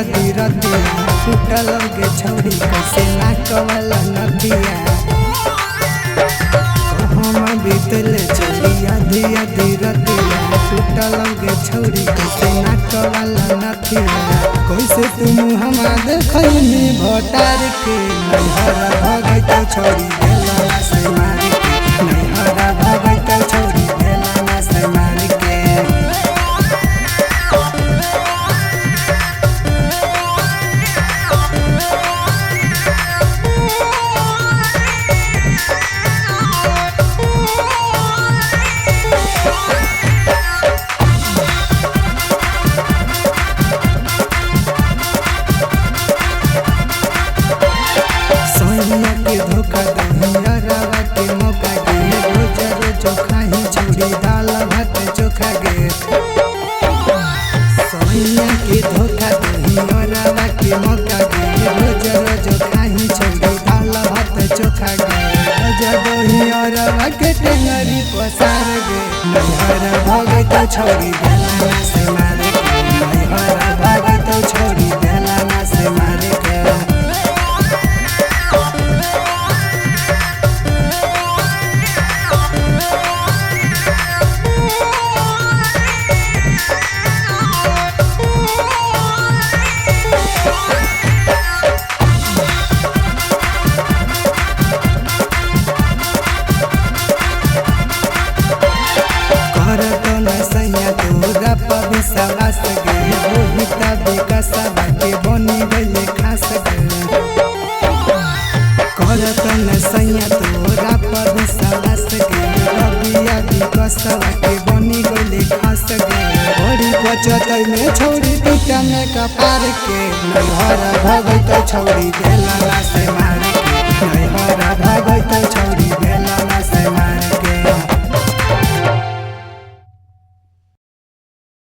आधी रतिया छूटल गे छौरी कैसे नाकवला नदिया। हम बीतल छौरी आधी आधी रतिया छूटल गे छौरी कैसे नाकवला नदिया। कैसे तुम हमा देखैनी भटार के नैहर भगैत छौरी भेला से मार के नैहर भगैत छौरी भेला से मार के। सैया के धोखा दही रवा के मौका गे रोज रोज खाही छौरी दाल भात चोखा गे। सैया के धोखा दही रवा के मौका गे रोज रोज खाही छौरी दाल भात चोखा गे। रोज दही रवा के टेंगरी पसार गे नैहर भगैत छौरी बेला से मार के नैहर भगैत छौरी बेला से मार के। करत न सैया तोरा पर विश्वास गे रोहित विकासवा के बनी गइले खास गे। करत न सैया तोरा पर विश्वास गे रबिया विकासवा के बनी गइले खास गे। बड़ी बचत में छौरी पीटा में कपार के नैहर भगैत छौरी बेला से मार के नैहर।